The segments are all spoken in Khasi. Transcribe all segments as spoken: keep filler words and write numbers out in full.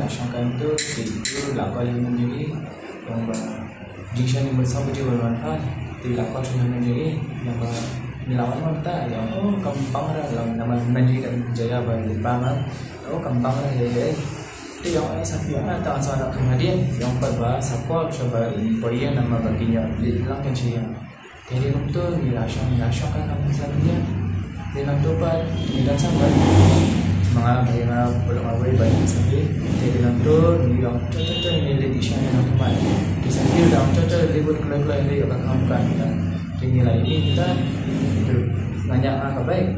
la shong kan tu, te tu la call hynmen jong ngi, ong ba jingshisha ngi mut saw baje ban wan pha, te la call hynmen jong ngi, ong ba ngi la wan mynta, ong oh kam pang ra, ong namar hynmen jong ngi kan jia ba lypa ma, oh kam pang ra he he. Te ong ai sa phi ong ta sa na kum hadien, ong pat ba sa call sha ba i poi ïa namar ba ki ïa leit lang kan shi ïa. Te dei kumto ngi la shong, ngi la shong ka kam sa phi ïa. Te nangto pat ngi dang sa ban ma nga, ma nga pulok away ba ngi sa phi. Te dei nangto ngi ong cho cho cho ngi leit i shong nangto pat. Te sa phi dang cho cho leit bud kloi kloi leit ïa ka kam ka ngi. Te ngi la ïa ngi kita. Te nga ñiah nga ka bike.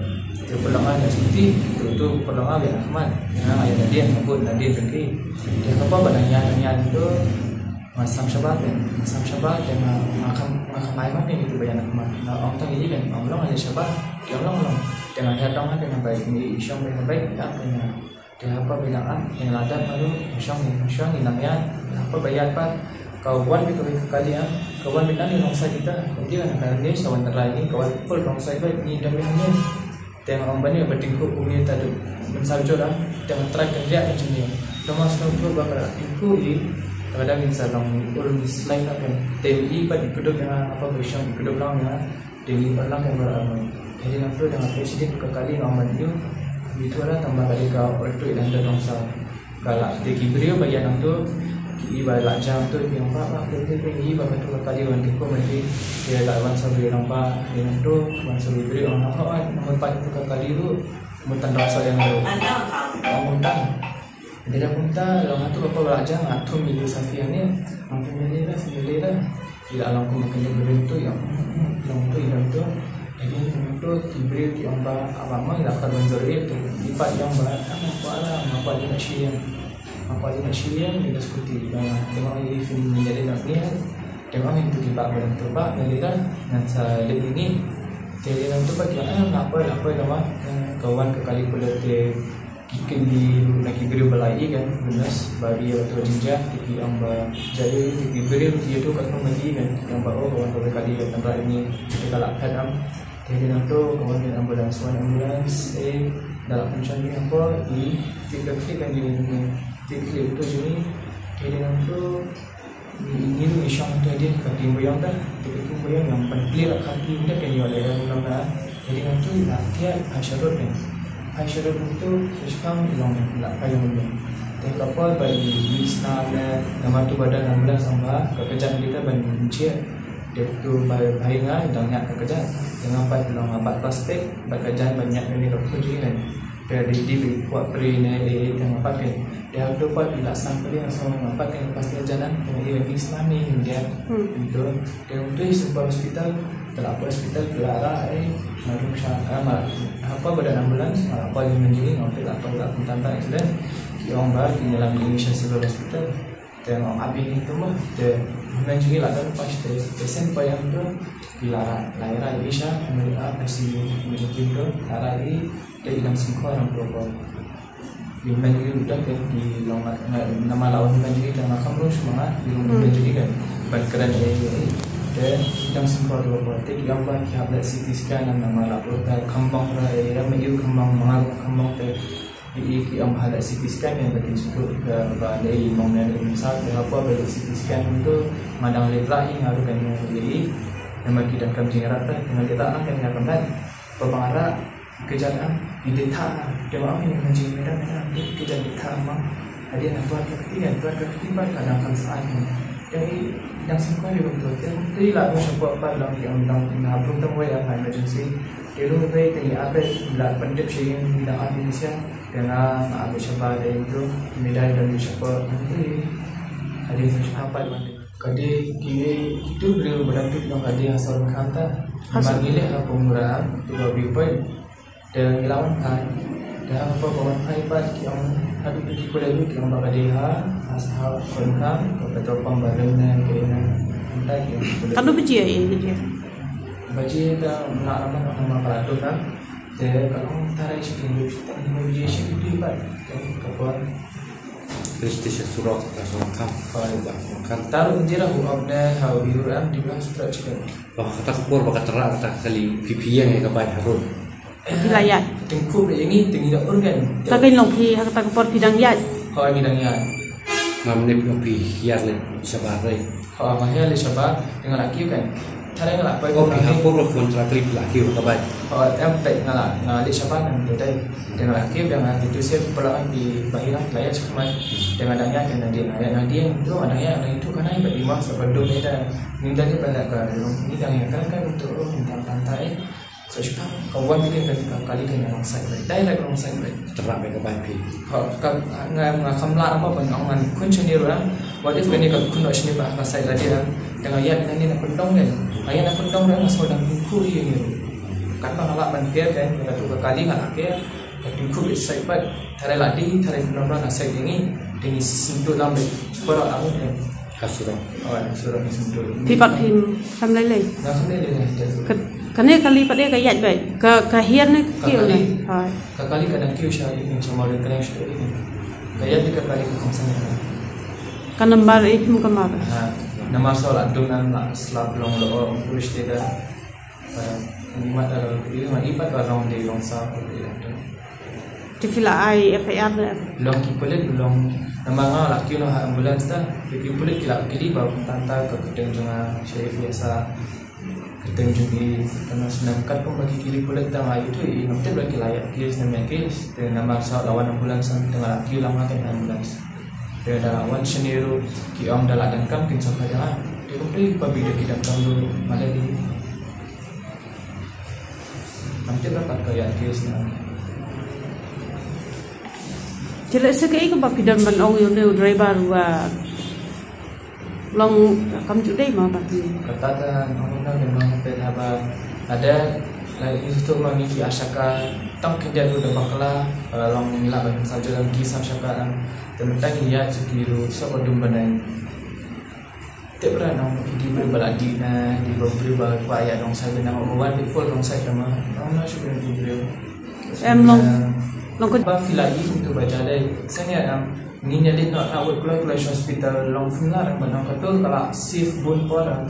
Te pulok nga ïa scooty. Te uto pulok nga ïa ka khmat. Nga ïa nadien, nga bud nadien te ki. Te kapa ba dang ïa, dang ïa to. Nga sam shabar te, nga sam shabar te nga, nga kham, nga kham ai mat te ngi tu ba ïa na khmat. Nga ong tang ïa i ben, ong long ïa shabar, te ong long long. Te nga ïa tang te nga bai, ngi i shong te nga bai, ïa te nga. Te haba ba ïa na, te nga la dap malu, shong ngi, shong ngi nang ïa, haba ba ïa pat, ka wan beit ka kali ïa, ka wan beit nang ïa long sa kita, ka dia na ka dia sa wan rai ngi, ka wan full long sa beit ngi dang ïa ngi. Te nga ong ba ni ba tyngkhuh kumne ta dei. Mynta jor ah, te nga try ka riak ka jingïa. Te nga sngewthuh ba ka tyngkhuh i, ka dang in sa long ur slide na pen. Te i ba i kdup ïa nga, apa ba i shong i kdup lang ïa nga. Te i ur lang ken ba ur. Te dei nangto dang ap accident ka kali nga ong ba ni. Ni tu lah tang ba ka dei ka ur tu i dang da dong sa. Ka la te ki briew ba ïa nangto, ki i ba la jam to, ki ong ba, ba, te, te, te, i ba ka tu ka kali wan ki ko ma ki, ki la wan sa briew nang ba, ïa nangto, wan sa briew ong ha, ha, ha, nang pat tu ka kali ru, mun tan rasa ïa nangto. Ong mun tan. Dei da mun tan, long ha tu ka ko la jam, ha tu mi tu sa fi ne, ong fi mi le da, fi mi le da. Ki la long kum kane briew tu ïa, long tu ïa tu. Jadi long tu ki briew ki ong ba, aba ma ïa ka ban jor tu. Ki pat ïa ong ba, ama kwa la, ma kwa ïa shi ïa. Ma kwa ïa shi ïa, ïa scooty. Ba, tengok ïa film ni jadi nak ni. Tengok ni tu ki ba ba tu ba, ni da, ngan sa le ni. Jadi long tu ba ki ong, ah, na kwa, na kwa ïa ma, eh, kawan ka kali pula te Ki kynti na ki briew ba la ïohi kan, bynta ba ïa ka tu jingjia, te ki ong ba jia ïa ki briew ki ïathuh katkum ba ïohi kan, ki ong ba oh ka wan ka kali kan, tang ba ini te ka la phet am. Te dei nangto ka wan ka ambulance, wan ambulance, eh, da la pynshong ïa ka, i, te ka klik kan ïa, te klik tu jini, te dei nangto Ngi, ngi, ngi shong te dei ka king buyong ta, te ka king buyong ïa ban plie la ka king te ka ïoh le ïa nang na. Te dei nangtu la tiak ha sharud ne. Ha sharud nangtu shikam long la ka ïoh ne. Te ka por ba i, i sna ne, namar tu ba da ambulance ong ba, ka kjat kita ban ïeit. Te tu ba, ba i nga, dang ïa ka kjat. Te nga pat long nga pat plastik, ba ka jan ban ïa ne ka kuji ne. Te dei dei bi kwah pri ne, eh, te nga pat ke. Te hangtu pat i la sang pyrshah nga sngewbha nga pat te nga pas te janan te nga i wan i snem ni India. Hmm. Te hangtu i sumpa hospital, te la poi hospital te la rah, eh, nga rum sha, eh, ma, hapa ba don ambulance, nga la poi hynmen jong ngi, nga te la poi la kumta ta accident. Ki ong ba ki ïalam ïa ngi sha civil hospital. Te nga ong abi ngi tu mo, te hynmen jong ngi la don pas te, te sen poi hangtu, ki la rah, la rah i sha, hynmen jong ngi, ah, I C U, hynmen jong ngi tu, la rah i, te i dang sngewkhia nangtu ko. Hynmen ki u dang ki long nga, nga, namar la wan hynmen ki dang nga kham rung shuh ma nga, ki long hynmen ki kan ban kren ïa, ïa, ïa. Te dang sngewthuh ruh ba te ki ong ba ki hap leh C T scan namar la pur ta khambong ra, eh, ïa ma ïu khambong, ma nga ruh khambong te. Ki, ki ong ba leh C T scan ïa ba kin sngewthuh ka ba leh i mong ne i mong sa, te haba ba leh C T scan tu nga dang leh pla i nga ruh kan ïa i. Namar ki dang kam jingïarap te nga leh pla nang kan ïa kam dan. Ba ba nga ruh ki kjat am, ki dei tha, te ba ong ïa nga jingmyntoi, myntoi, ki kjat dei tha ma. Hadien na tuat ka kti, na tuat ka kti ba ka dang kam sah ne. Te i dang sngewthuh ruh tu, te i la ruh sha pdeng pat long ki ong dang na brum tang wei ïa nga emergency. Te ruh wei te i ap i la pyntip sha ïing i dang ap i sha. Te nga nga ap shabar dei tu, myntoi dang sha pdeng tu. Hadien sa sha pat wan. Ka dei ki, kitu briew ba dang tuid noh ka dei ha Sohryngkham ta. Ha Sohryngkham. Ba ngi leh ha Pumura, tu ba viewpoint. Te ngi la wan phai. Te haba ba wan phai pat ki ong, haduh ki pule ki ong ba ka dei ha, ha Sohryngkham, ka petrol pump ba rem ne, ka ina. Mynta ki ong pule. Katno baje ïa ka jia? Baje ta nga la wan, ong ma ka la duk kan. Te ka ong tharai shi ki, shi ki baje shi ki tu pat. Te ka poi. Police station surok, ka surok kam. Ka surok kam. Taruh jira hu abne ha u hiru ram di bang stretch kan. Ba kata ka por ba ka tara kata ka kali P P yang ïa ka bai harun. Phi la ïaid? Tengku ba ïa ngi, tengi da urgen. Ka kan long phi ha kata ka por phi dang ïaid? Hoi, ngi dang ïaid. Ngam ne phi ïaid le shabar rai. Ho, nga hiar leh shabar, te nga la kiew kan. Tharai nga la poi. Oh, phi hapdeng ka contract leh phi la kiew ka bai. Ho, em peit nga la, nga leh shabar kan tu dei. Te nga la kiew, te nga la kiew sha pala ki bahilang la ïa shakmat. Te nga dang ïa kan na ding, nga ïa na ding, tu nga dang ïa, dang itu kan ai ba di mas ba dum ida. Minta ni pala ka, ni dang ïa kan kan tu, minta kan tai. Sa shuwa ka wan bikin ka, ka kali ka ïa long side bait. Direct long side bait. Terang bait ka bai phi. Ha, ka, nga, nga kham lah ba ban ong ngan khun shane ruh. What if kane ka khun noh shane ba ka side lade. Te nga ïaid nani na pyndong kan. Nga ïaid na pyndong ruh nga sngewdang khun ïa ngi ruh. Katba nga lah ban ker kan, katu ka kali nga lah ker. Ka khun bit side bait. Tharai lade, tharai pyndong ruh na side ïa ngi. Te ngi sngewdang bait. Para aku kan. Ka surok. Oh, ka surok ni sentul. Phi pat phim kham lei lei. Nga kham lei lei, nga kham lei lei. Ka, kane kali pat de ka ïaid beit. Ka, ka hiar ne ka kiew ne? Ka kali. Hoi. Ka kali ka dang kiew sha i, sha Mawryngkneng sha i. Ka ïaid beit ka kali ka kham sangeh. Ka nambar i phim ka mar. Ha. Nambar saw la dum nang la slap long lo, oh, push te da. Te phi la ai F I R ne? Long ki pulit, long namar nga la kiew noh ha ambulance ta. Te ki pulit ki la kylli ba tang ta ka kyrteng jong nga Sharif Yasa, kyrteng jong i, tang snem kat pun ba ki kylli pulit tang nga ïathuh ïa i, ngam tip ba ki la ïa case ne ym ïa case. Te namar sa la wan ambulance, te nga la kiew lang ha ka ambulance. Te da la wan shane ruh ki ong da la donkam kin sa phai ïa nga. Te kumta ba bida ki donkam ruh nga la dei. Am tip ba pat ka ïa case na. Te lehse kaei kaba phi don ban ong ïa une u driver uba long kam ju dei ma ba phi. Kata ka ong na ka nong te haba ada la ïa tu ma ngi ki ASHA ka tang khyndiat ruh da bakla, la long ngi lah ban sa jot ïa ki ASHA ka. Te mynta ngi ïa ki ruh sa ba dum ban ai. Tip ra nong ki briew ba la dih na, dih ba briew ba kwah ïa nong sai ba nang ba wan dih full nong sai tama. Nong na shu briew ki briew. Em long, long ka ba phi la i kumtu ba ja dei. Sangeh am, ngi ïa leit noh na wei kloi kloi sha hospital long phin la rang ba nong ka tur ka la safe bun por am.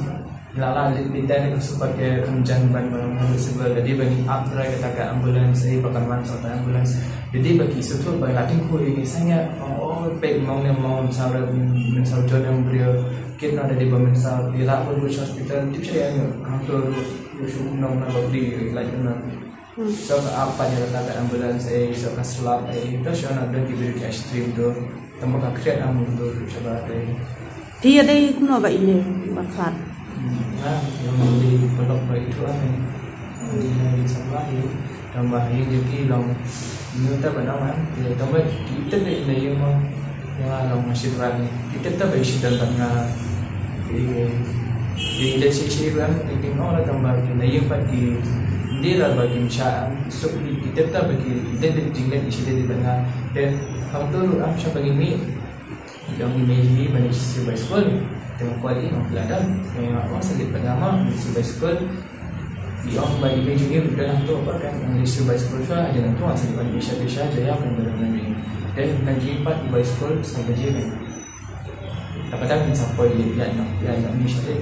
La la leit leit dai ka super care kham jan ban ba nong ha civil da dei ba ngi ap trai kata ka ambulance, eh, ba kan wan sa ka ambulance. Da dei ba ki suthu ba la ting khu ïa ngi sangeh, oh, oh, peit mong ne mong sa ra, min sa jot em briew. Kit na da dei ba mynsaw, ïa la bun bun sha hospital, tip sha ïa ngi, hangto ruh, ïa shu kumno na ba pli, ïa la kumno. Hmm. So ka ap pat ïa la ka ambulance, eh, so ka slap, eh, to sha na don ki briew ki extreme to, tang ba ka khriat am to, tip sha ba, eh. Phi ïa dei kumno ba ine, ba khlad? Hmm, nga, ïa nga dei pelok ba itu am, eh. Dei na dei sa ba, eh. Tang ba ïing jong ki long ïing ta ba nang, eh, tang ba ki tip de na ïing mo. Nga long ma shi trai ni. Ki tip ta ba shi dan ba nga. Ki, ki de shi shi ran ki ong la tang ba ki na ïing pat ki de la ba ki sha. So ki, ki tip ta ba ki de de jing de shi de de ba nga. De hangto ruh am sha ba ngi mih. Ïa ngi mei jong ngi ban ïa siew bai skul. Te nga kwah ïa ngi ong phi la dang. Te nga ong sa leit bad nga ma ïa siew bai skul. Ïa ong ba ïa mei jong ngi ruh dang nangto pat kan ong ïa siew bai skul shuwa. Ïa nangto nga sa leit ban ïa sha te sha ja ïa kan ba dang nang ïa. Te ngan jingim pat ïa bai skul sa ka jingim. Te pat dang ngin sa poi ïa ïa nang ïa ïa ngi sha te.